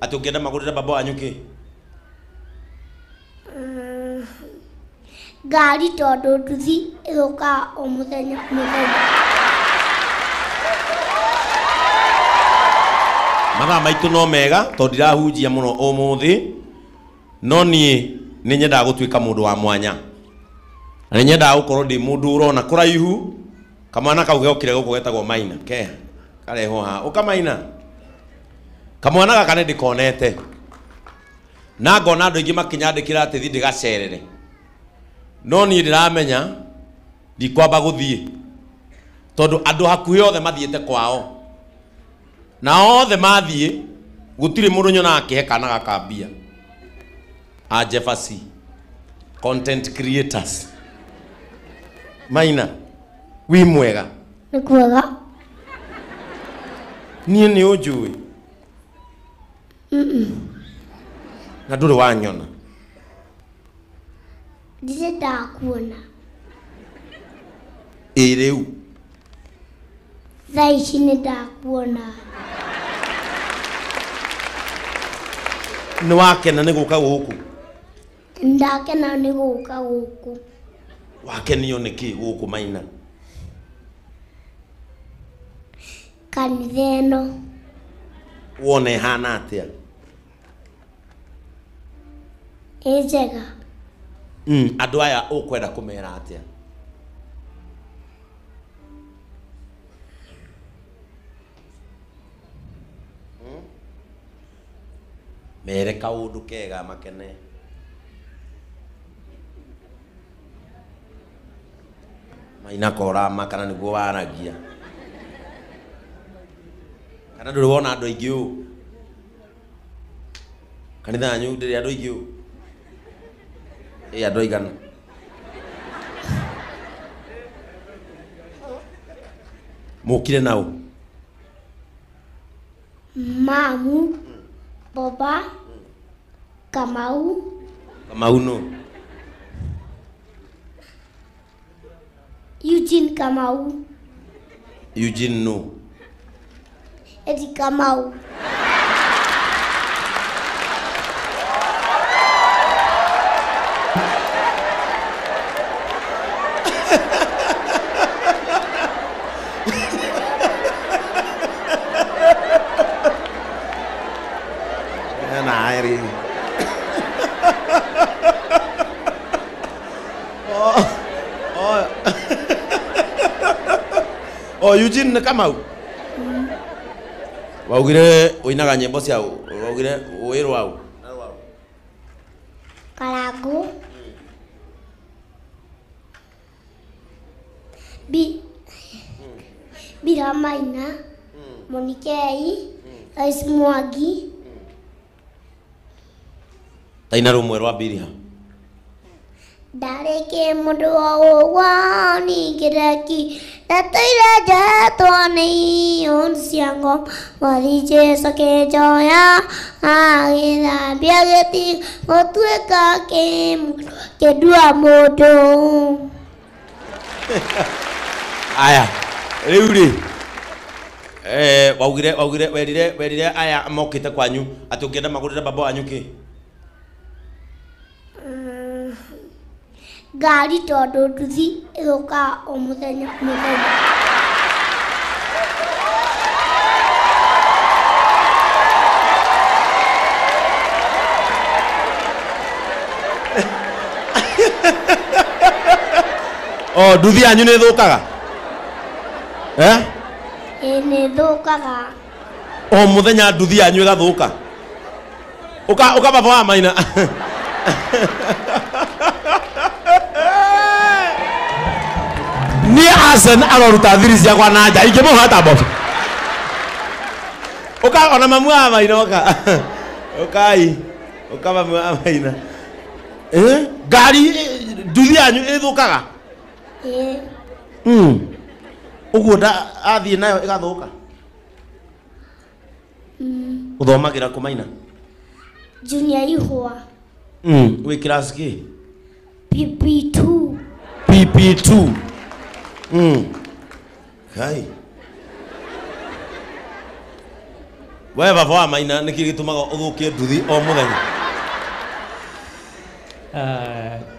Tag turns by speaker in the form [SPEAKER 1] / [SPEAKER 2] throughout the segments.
[SPEAKER 1] Atĩ ũngĩenda magũrĩre baba wanyu kĩ?
[SPEAKER 2] Ngari tondũ nduthi ĩthũkaga o mũthenya mũthenya.
[SPEAKER 1] Mathaa maitũ no mega tondũ ndirahunjia mũno ũmũthĩ, no niĩ nĩ nyendaga gũtuĩka mũndũ wa mwanya, na nĩ nyendaga gũkorwo ndĩ mũndũ ũrona kũraihu. Kamwana kau gokire gũkũ getagwo Maina, ke karehwo haha. Ũka Maina, kamwana gaka nĩ ndĩkonete na ngona andũ aingĩ makĩnyandĩkĩra atĩ thiĩ ndĩgacerere, no niĩ ndĩramenya ndikwamba gũthiĩ tondũ andũ hakuhĩ othe mathiĩte kwao, na othe mathiĩ gũtirĩ mũndũ nyonaga akĩhe kana gaka mbia. A Jefferson content creators. Maina, wĩ mwega?
[SPEAKER 2] Nĩ kwega.
[SPEAKER 1] Niĩ nĩ ũnjũĩ? Na ndũrĩ wanyona?
[SPEAKER 2] Ndirĩ ndakuona.
[SPEAKER 1] Ĩ rĩu
[SPEAKER 2] thaa ici nĩ ndakuona.
[SPEAKER 1] Nĩ wakena nĩ gũka gũkũ?
[SPEAKER 2] Ndakena nĩ gũka gũkũ.
[SPEAKER 1] Wakenio nĩ kĩ gũkũ Maina?
[SPEAKER 2] Kanitha ĩno.
[SPEAKER 1] Wona ĩhana atĩa?
[SPEAKER 2] Ĩ njega.
[SPEAKER 1] Andũ aya ũkwenda kũmera atĩa? Mere kaũndũ kega makene. Maina korama kana nĩguo waragia, kana ndũrĩ wona andũ aingĩ ũũ kanitha yanyu? Ndĩrĩ andũ aingĩ ũũ? Ĩ andũ aigana? Mũkire nao?
[SPEAKER 2] Mamu, baba, Kamau.
[SPEAKER 1] Kamau nũ?
[SPEAKER 2] Eugene Kamau.
[SPEAKER 1] Eugene nũ?
[SPEAKER 2] Eddie Kamau.
[SPEAKER 1] Oh, Eugene nĩ Kamau? Waugire ũinaga nyĩmbo cia waugire wĩrwo au?
[SPEAKER 2] Karangũ. Bira Maina, Monikei, Lois Mwangi.
[SPEAKER 1] Taina rũmwe rwa Biriha.
[SPEAKER 2] Ndarĩkĩ mũndũ wa ũgwa ningĩreki ndatũire njetwo nĩ iũndũ cia ngoma Mwathi Jesũ akĩnjoya agĩthambia gĩtigo gũtuĩka kĩmũndũ kĩndua mũndũ.
[SPEAKER 1] Aya, rĩu rĩ waugire waugire werire werire aya mokĩte kwanyu atĩ ũngĩenda magũrĩre baba wanyu kĩ?
[SPEAKER 2] Ngari tondũ nduthi ĩthũkaga o mũthenya mũthenya.
[SPEAKER 1] Oh, nduthi yanyu nĩ ĩthũkaga? Eh?
[SPEAKER 2] Ĩ nĩ ĩthũkaga.
[SPEAKER 1] O mũthenya nduthi yanyu ĩgathũka? Ũka ũka baba wa Maina. Niĩ Asen aroruta thiri ciakwa na nja ingĩmũhata mboco. Ũka ona mamu wa Maina ũka. Ũkai. Ũka mamu wa Maina. Ngari nduthi yanyu ĩthũkaga?
[SPEAKER 2] Ĩ.
[SPEAKER 1] Ũguo athiĩ nayo ĩgathũka? Ũthomagĩra kũ Maina?
[SPEAKER 2] Junior Ihũa.
[SPEAKER 1] Wĩ class kĩ?
[SPEAKER 2] PP2.
[SPEAKER 1] PP2. Kai. We baba wa Maina nĩkĩ gĩtũmaga ũthũkie nduthi o mũthenya?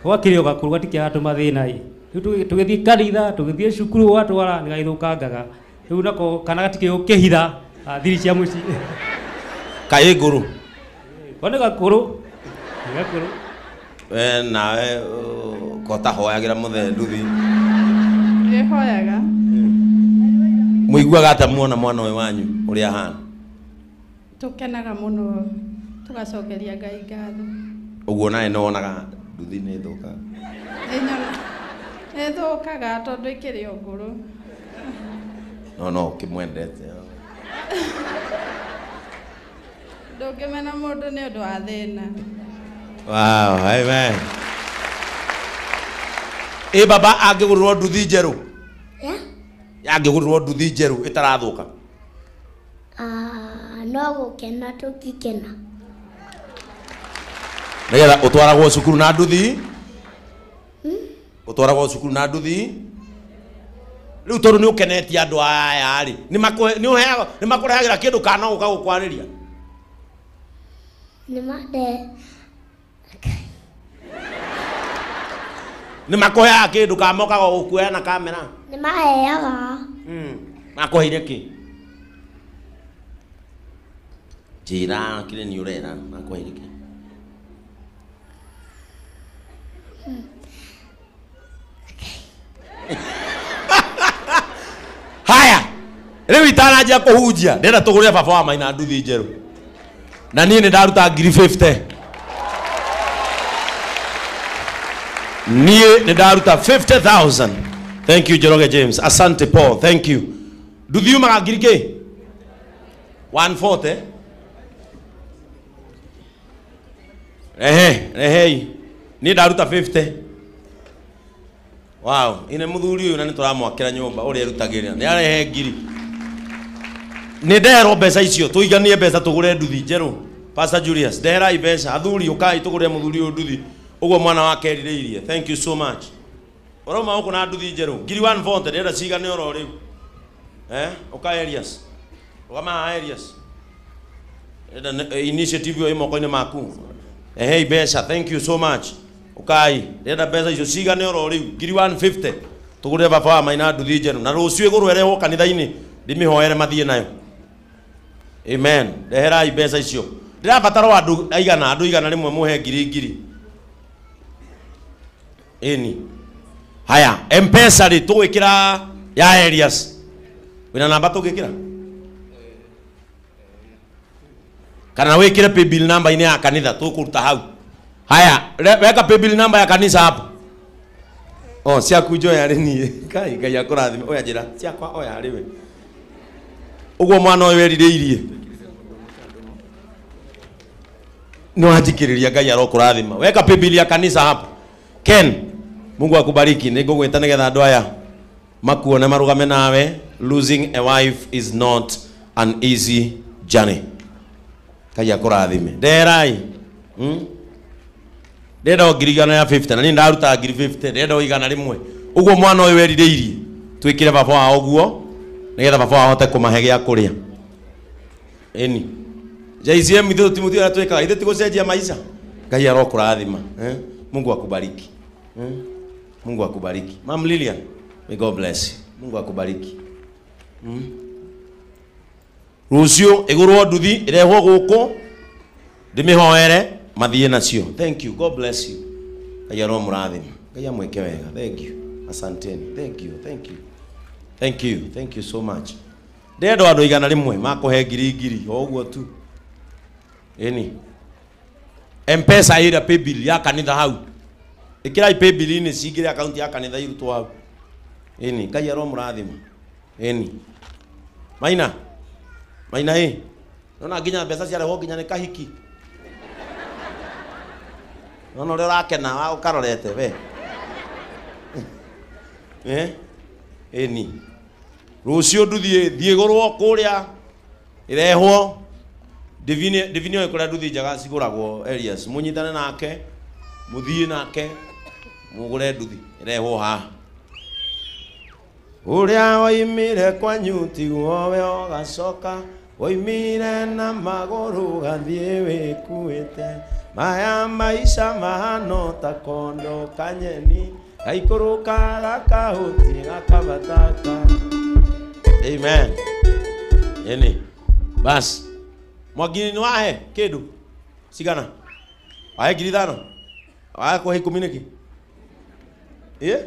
[SPEAKER 3] Gwakĩrĩ o gakũrũ gatikĩaga tũmathĩna ĩ. Rĩu tũgĩthiĩ kanitha, tũgĩthiĩ cukuru ũgatwara nĩ gagĩthũkangaga. Rĩu nako kana gatikĩũĩ gũkĩhitha thiri cia mũciĩ.
[SPEAKER 1] Kaĩ ngũrũ?
[SPEAKER 3] Ko nĩ gakũrũ. Nĩ gakũrũ.
[SPEAKER 1] We nawe ko ũtahoyagĩra mũthee nduthi?
[SPEAKER 4] Nĩhoyaga.
[SPEAKER 1] Mũiguaga atĩa muona mwana ũyũ wanyu ũrĩa ahana?
[SPEAKER 4] Tũkenaga mũno, tũgacokeria Ngai ngatho.
[SPEAKER 1] Ũguo nawe nĩwonaga nduthi nĩ ĩthũkaga?
[SPEAKER 4] Nĩ ĩthũkaga tondũ ĩkĩrĩ o ngũrũ.
[SPEAKER 1] No no ũkĩmwendete.
[SPEAKER 4] Ndũngĩmena mũndũ nĩ ũndũ wa thĩna.
[SPEAKER 1] Wow, amen. Ĩ baba angĩgũrĩrwo nduthi njerũ?
[SPEAKER 2] Yeah.
[SPEAKER 1] Angĩgũrĩrwo nduthi njerũ ĩtarathũka?
[SPEAKER 2] No gũkena tũngĩkena.
[SPEAKER 1] Nĩgetha ũtwaragwo cukuru na nduthi? Ũtwaragwo cukuru na nduthi? Rĩu tondũ nĩ ũkenetie andũ aya rĩ, nĩ makũrehagĩra kĩndũ kana no gũka gũkwarĩria? Nĩ makũheaga kĩndũ kana mokaga gũkuoya na kamera?
[SPEAKER 2] Nĩ maheaga.
[SPEAKER 1] Makũheire kĩ? Njĩra kĩrĩa nĩ ũrera, makũheire kĩ? Haya, rĩu itananjia kũhunjia, ndĩrenda tũgũrĩre baba wa Maina nduthi njerũ. Na niĩ nĩ ndaruta ngiri 50. Niĩ nĩ ndaruta 50,000. Thank you Njoroge James. Asante Paul. Thank you. Nduthi yumaga ngiri kĩ? 140. Rehe, rehei. Niĩ ndaruta 50. Wow, ine mũthuri ũyũ na nĩ tũramwakĩra nyũmba ũrĩa erutagĩra. Nĩ arehe ngiri. Nĩ ndeherwo mbeca icio, tũiganie mbeca tũgũre nduthi njerũ. Pastor Julius, ndeherai mbeca. Athuri ũkai tũgũre mũthuri ũyũ nduthi. Ũguo mwana wake erirĩirie. Thank you so much. Ũrauma gũkũ na nduthi njerũ. Ngiri 140 ndĩrenda cigane oro rĩu. Ũka Elias. Rũgama haha Elias. Ndĩrenda initiative ĩyo ĩ moko-inĩ maku. Ehei mbeca. Thank you so much. Ũkai, ndĩrenda mbeca icio cigane oro rĩu. Ngiri 150. Tũgũrĩre baba wa Maina nduthi njerũ. Na rũciũ ĩgũrwo ĩrehwo kanitha-inĩ. Ndĩmĩhoere mathiĩ nayo. Amen. Ndeherai mbeca icio. Ndĩrabatara o andũ aigana, andũ igana rĩmwe mũhe ngiri ngiri. Ĩni. Haya, M-Pesa rĩ tũgwĩkĩra ya Elias. Wĩna namba tũngĩkĩra? Kana wĩkĩre paybill number-inĩ ya kanitha tũkũruta hau. Haya, weka paybill number ya kanitha hapo. Oh, ciaku njoya rĩ niĩ. Kai Ngai akũrathime. Oya njĩra, ciakwa oya rĩ we. Ũguo mwana ũyũ erirĩirie. Nĩ wanjikĩrĩria Ngai arokũrathima. Weka paybill ya kanitha hapo. Ken, Mungu akubariki. Nĩngũgwĩta nĩgetha andũ aya makuone marũgame nawe. Losing a wife is not an easy journey. Ngai akũrathime. Ndeherai. Ndĩrenda o ngiri igana rĩa 50 na niĩ ndaruta ngiri 50, ndĩrenda o igana rĩmwe. Ũguo mwana ũyũ erirĩirie, twĩkĩre baba wao ũguo nĩgetha baba wao ahote kũmahe gĩa kũrĩa. Ĩni. JCM ithuĩ tũtimũtiga ũrĩa twĩkaga, ithuĩ tigũcenjia maica. Ngai arokũrathima. Mungu akubariki. Mungu akubariki. Mam Lilian, may God bless you. Mungu akubariki. Rũciũ ĩgũrwo nduthi ĩrehwo gũkũ ndĩmĩhoere mathiĩ nacio. Thank you. God bless you. Ngai aromũrathima. Ngai amwĩke wega. Thank you. Asanteni. Thank you. Thank you. Thank you. Thank you so much. Ndĩrenda andũ igana rĩmwe makũhe ngiri ngiri o ũguo tu. Ĩni. M-Pesa ĩrĩa paybill ya kanitha hau. Ĩkĩrai paybill-inĩ cingĩre akaunti ya kanitha irutwo hau. Ĩni, Ngai aromũrathima. Ĩni. Maina. Maina ĩ. Nona nginya mbeca ciarehwo nginya nĩ kahiki. Nona ũrĩa ũrakena wa ũkarorete we. Ĩni. Rũciũ nduthi thiĩ gũrwo kũrĩa ĩrehwo. Divini oĩ kũrĩa nduthi njega cigũragwo Elias. Mũnyitane nake, mũthiĩ nake, mũgũre nduthi ĩrehwo haha. Ũrĩa woimire kwanyu tiguo we ũgacoka. Woimire na magũrũ gathiĩ wĩkuĩte. Maya maisha mahano ta kondo kanyeni. Gaikũrũka gakahuti gakabataka. Amen. Eni. Bas. Mwagini ni wahe kĩndũ. Cigana. Wahe 5,000. Wahe kũhe 10 nĩkĩ? Ĩ?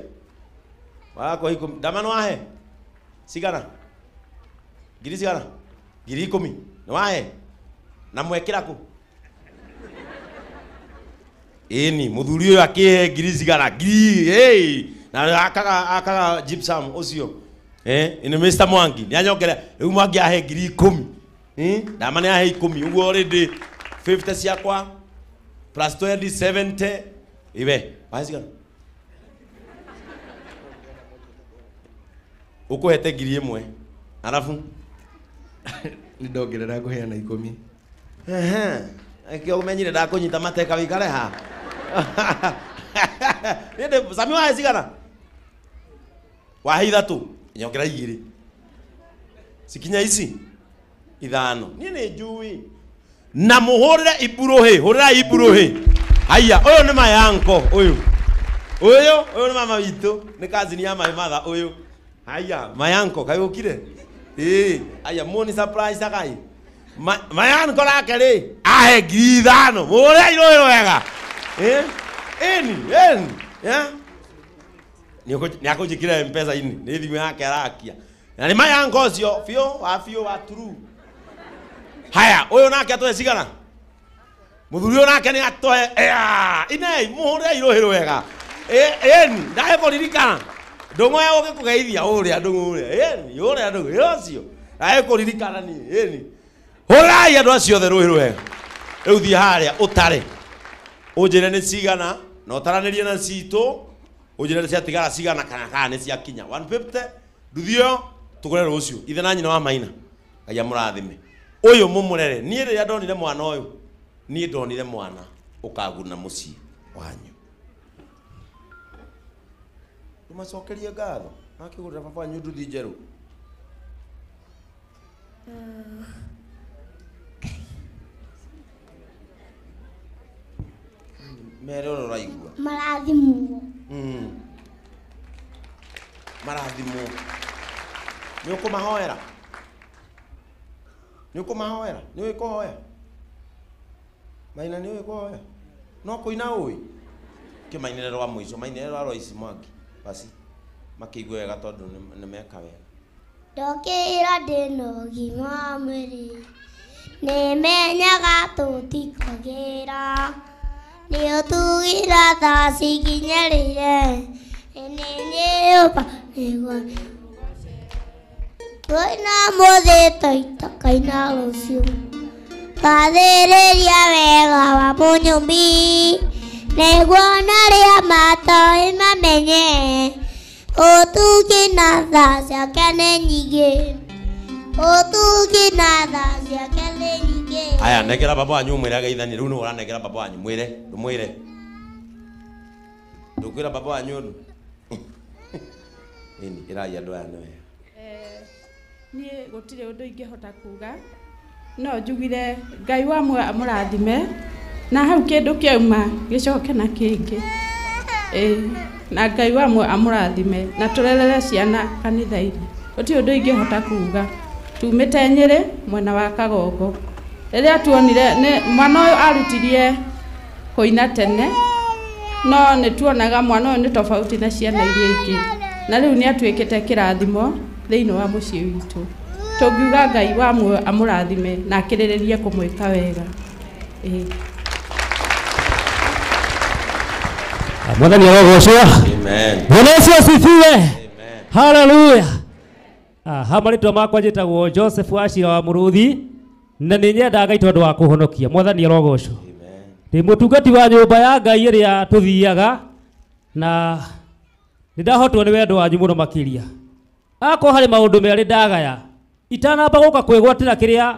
[SPEAKER 1] Wahe kũhe 10. Ndama nĩ wahe? Cigana. Ngiri cigana? 10,000. Nĩ wahe? Na mwekĩra kũ? Ĩni, mũthuri ũyũ akĩhe ngiri cigana? Ngiri, hey. Na akaga gypsum ũcio. Ĩni Mr. Mwangi, nĩ anyongere. Rĩu Mwangi ahe 10,000. Ndama nĩ ahe 10. Ũguo already 50 ciakwa plus 20 70. Iwe, wahe cigana? Ũkũhete 1,000. Arafu
[SPEAKER 5] nĩ ndongerera ngũheana 10.
[SPEAKER 1] Ehe. Ekio umenyire ndakunyita mateka wikare ha. Nende Sami wahe cigana? Wahe 3. Nyongera 2. Cikinya ici 5. Niĩ nĩ njui. Na mũhũrĩre iburuhi, hũrĩra iburuhi. Haya, ũyũ nĩ mayanko ũyũ. Ũyũ, ũyũ nĩ mama witũ, nĩ cousin ya my mother ũyũ. Haya, mayanko kaĩ ũkire? Ĩĩ, haya muoni surprise akai. Mayanko nake rĩ, ahe 5,000. Mũhũrĩre irũĩ wega. Ĩni, ĩni. Yeah? Nĩ akũnjĩkĩra M-Pesa-inĩ, nĩ thimũ yake arakia. Na nĩ mayanko ũcio, biũ, wa biũ, wa true. Haya, ũyũ nake atũhe cigana? Mũthuri ũyũ nake nĩ atũhe, inei, mũhũrĩre irũhĩ wega. Ĩni, ndahe kũririkana. Ndũng'ũ ya gũgĩkũgeithia ũrĩa ndũng'ũ ũrĩa. Ĩni, ũrĩa ndũng'ũ, ĩ ũcio. Ndahe kũririkana niĩ, ĩni. Hũrai andũ acio othe rũhĩ rwega. Rĩu thiĩ harĩa ũtare. Ũnjĩre nĩ cigana, na ũtaranĩrie na citũ, ũnjĩre nĩ ciatigara cigana kana nĩ ciakinya. 150, nduthi ĩyo tũgũre rũciũ. Ithe na nyina wa Maina. Ngai amũrathime. Ũyũ mũmũrere. Niĩ rĩrĩa ndonire mwana ũyũ, niĩ ndonire mwana ũkaguna mũciĩ wanyu. Tũmacokerie ngatho. Akĩgũrĩra baba wanyu nduthi njerũ. Mere ũrĩa ũraigua.
[SPEAKER 2] Marathimwo.
[SPEAKER 1] Marathimwo. Nĩ ũkũmahoera? Nĩ ũkũmahoera? Nĩ ũĩ kũhoya? Maina nĩ ũĩ kũhoya? No kũina ũĩ? Kĩmainĩre rwa mũico, mainĩre rwa Lois Mwangi. Basi makĩigue wega tondũ nĩ meka wega.
[SPEAKER 2] Ndokĩra ndĩna ũgima wa mwĩrĩ, nĩmenyaga tũtikagĩra. Nĩũtugĩra tha cikinyĩrĩire, nĩ nyũmba nĩguo tũina mũthĩ tũitakaina rũciũ. Gathĩrĩria wega wa mũnyũmbi, nĩguo narĩa matoĩ mamenye. Ũtugi na tha ciake nĩ nyingĩ. Ũtugi na tha ciake nĩ nyingĩ.
[SPEAKER 1] Haya, nengera baba wanyu mwĩre ageithanie. Rĩu nĩwe ũranengera baba wanyu mwĩre, ndũmwĩre. Ndũkwĩra baba wanyu ũndũ. Ĩni, ĩrai andũ aya nĩ wega.
[SPEAKER 4] Niĩ gũtirĩ ũndũ ingĩhota kuga. No njugire Ngai wa amũrathime na hau kĩndũ kĩauma gĩcoke na kĩngĩ. Na Ngai wa amũrathime na tũrerere ciana kanitha-inĩ. Gũtirĩ ũndũ ingĩhota kuga. Tumĩte Nyĩrĩ mwena wa Kagongo. Rĩrĩa tuonire mwana ũyũ arutirie kũina tene, no nĩ tuonaga mwana ũyũ nĩ tofauti na ciana iria ingĩ. Na rĩu nĩ atuĩkĩte kĩrathimo thĩinĩ wa mũciĩ witũ. Tũngiuga Ngai wa amũrathime na akĩrĩrĩrie kũmwĩka wega.
[SPEAKER 3] Mwathani arogocwo.
[SPEAKER 1] Amen.
[SPEAKER 3] Bwana Yesu asifiwe.
[SPEAKER 1] Amen.
[SPEAKER 3] Haleluya. Ha marĩtwa makwa njĩtagwo Joseph Wachira wa Mũrũthi na nĩ nyendaga Ngai tondũ wa kũhonokia. Mwathani arogocwo.
[SPEAKER 1] Amen.
[SPEAKER 3] Ndĩ mũtungati wa nyũmba ya Ngai ĩrĩa tũthiaga na nĩ ndahotwo nĩ wendo wanyu mũno makĩria. Akorwo harĩ maũndũ merĩ ndagaya itanamba gũka kwĩgwatĩra kĩrĩa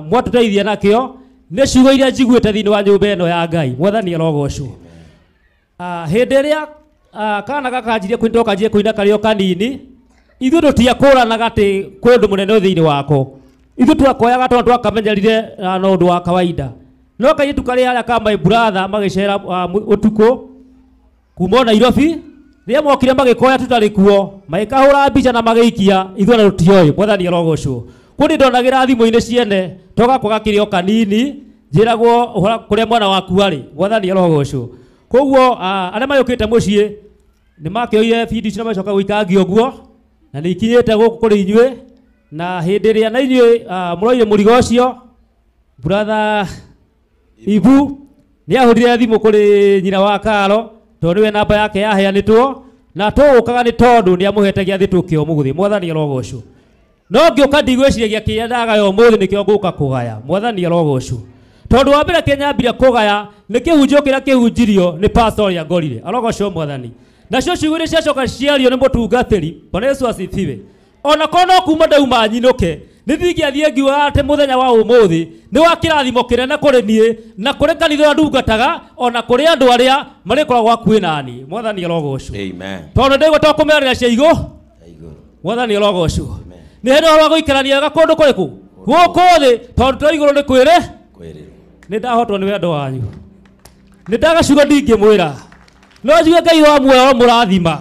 [SPEAKER 3] mwatũteithia nakĩo nĩ ciugo iria njiguĩte thĩinĩ wa nyũmba ĩno ya Ngai. Mwathani arogocwo. Hĩndĩ ĩrĩa kana gakanjirie kũina kanjirie kũina karĩ o kanini, ithuĩ tũtiakũranaga atĩ kwĩ ũndũ mũnene thĩinĩ wako. Ithuĩ twakoyaga tondũ twakamenyerire na ũndũ wa kawaida. No kairĩtu karĩa harĩa ka my brother magĩcera ũtukũ kuma Nairobi, rĩrĩa mokire magĩkoya tũtarĩ kuo, magĩkahũra mbica na magĩikia, ithuĩ ona tũtioĩ. Mwathani arogocwo. Kũndĩ ndonagĩra thimũ-inĩ ciene, toga kwaga kĩrĩo kanini, njĩragwo ũhoro kũrĩa mwana waku arĩ. Mwathani arogocwo. Koguo arĩa mayũkĩte mũciĩ nĩ makĩoire bindi icio na macoka gũikangia ũguo, na nĩ ikinyĩte gũkũ kũrĩ inyuĩ, na hĩndĩ ĩrĩa na inyuĩ mũroire mũrigo ũcio, brother Ibu nĩ ahũrire thimũ kũrĩ nyina wa Karo tondũ nĩwe namba yake yaheanĩtwo, na tũgũkaga nĩ tondũ nĩ amũhete gĩathĩ tũke ũmũthĩ. Mwathani arogocwo. No ngĩũka ndigwĩciragia kĩrĩa ndagaya ũmũthĩ nĩkĩo ngũka kũgaya. Mwathani arogocwo. Tondũ wa mbere kĩnyambire kũgaya nĩ kĩhunjio kĩrĩa kĩhunjirio nĩ pastor ũrĩa ngorire. Arogocwo Mwathani. Nacio ciugo iria ciacoka ciario nĩ mũtungatĩri. Bwana Yesu asifiwe. Ona korwo no kuma ndauma nyinũke, nĩ ndingĩathiĩ ngiugaga atĩ mũthenya wa ũmũthĩ nĩ wa kĩrathimo kĩnene kũrĩ niĩ na kũrĩ kanitha ũrĩa ndungataga, ona kũrĩ andũ arĩa marĩkoragwo hakuhĩ nani. Mwathani arogocwo.
[SPEAKER 1] Amen.
[SPEAKER 3] Tondũ ndaigua to kũmerĩra cia igũ. Mwathani arogocwo. Nĩ hĩndĩ ũhoro wa gũikarania wega kũndũ kũrĩkũ? Gũkũ thĩ, tondũ to igũrũ nĩ kwĩrĩ. Nĩ ndahotwo nĩ wendo wanyu. Nĩ ndagaciugo ndingĩmwĩra. No njuge Ngai wa muoyo aromũrathima.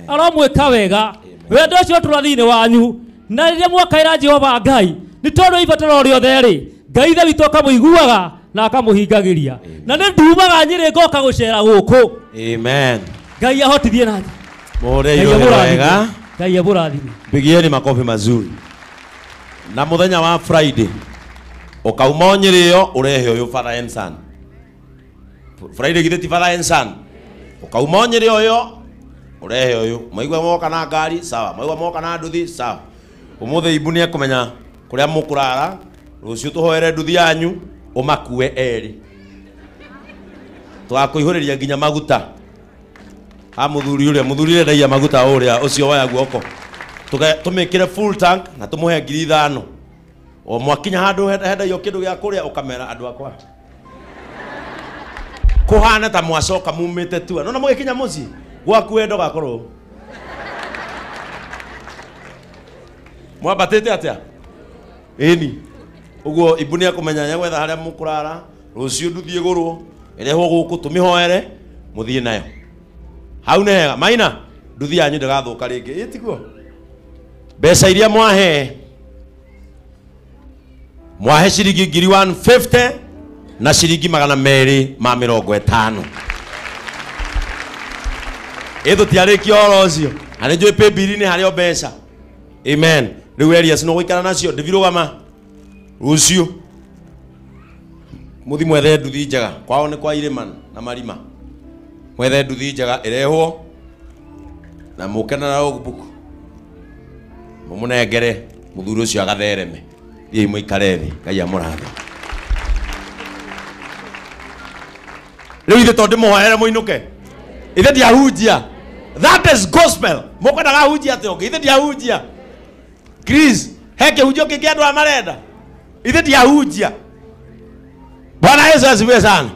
[SPEAKER 3] Aromwĩka wega. Wendo ũcio ũtũũra thĩinĩ wanyu. Na rĩrĩa mwakaĩra Jehova Ngai, nĩ tondũ ibataro rĩothe rĩ, Ngai ithe witũ akamũiguaga na akamũhingagĩria. Na nĩ ndumaga Nyĩrĩ ngoka gũcera gũkũ.
[SPEAKER 1] Amen.
[SPEAKER 3] Ngai ahotithie na
[SPEAKER 1] Mũhũre irũhĩ wega.
[SPEAKER 3] Ngai amũrathime.
[SPEAKER 1] Pigieni makofi mazuri. Na muthenya wa Friday ukauma Nyĩrĩ ĩyo ũrehe ũyũ Father and Son. Friday githĩ ti Father and Son. Ukauma Nyĩrĩ ũyũ ũrehe ũyũ. Maigua moka na ngari sawa, maigua moka na nduthi sawa. Ũmũthĩ Ibu nĩ ekũmenya kũrĩa mũkũrara, rũciũ tũhoere nduthi yanyu ũmakue erĩ. Tũgakũihũrĩria nginya maguta. Ha mũthuri ũrĩa, mũthuri ũrĩa ndaia maguta ũrĩa ũcio woya guoko. Tũmĩkĩre full tank na tũmũhe 5,000. O mwakinya handũ hendagio kĩndũ gĩa kũrĩa ũkamera andũ akwa. Kũhana ta mwacoka mumĩte tua. Nona mũgĩkinya mũciĩ gwaku wendo gakorwo. Mwambatĩte atĩa? Ĩni. Ũguo Ibu nĩ ekũmenya nĩegwetha harĩa mũkũrara, rũciũ nduthi ĩgũrwo, ĩrehwo gũkũ tũmĩhoere, mũthiĩ nayo. Hau nĩ hega. Maina, nduthi yanyu ndĩgathũka rĩngĩ. Ĩ tiguo? Mbeca iria mwahe, mwahe ciringi 150 na ciringi 250. Ĩ tũtiarĩkia ũhoro ũcio. Na nĩ njũĩ pay-bill-inĩ harĩ o mbeca. Amen. Rĩu Elias no gũikara nacio ndĩbirũgama rũciũ mũthi mwethe nduthi njega. Kwao nĩ kwa irĩma na marima. Mwethe nduthi njega ĩrehwo na mũke na logbook. Mũmũnengere mũthuri ũcio agathereme. Thiĩi mũikare thĩ. Ngai amũrathime. Rĩu ithe tondũ ndĩmũhoere mũinũke. Ithe ndiahunjia. That is gospel. Mũkwendaga hunjia atĩa ũngĩ? Ithe ndiahunjia. Chris, he kĩhunjio kĩngĩ andũ aya marenda? Ithe ndiahunjia. Bwana Yesu asifiwe sana.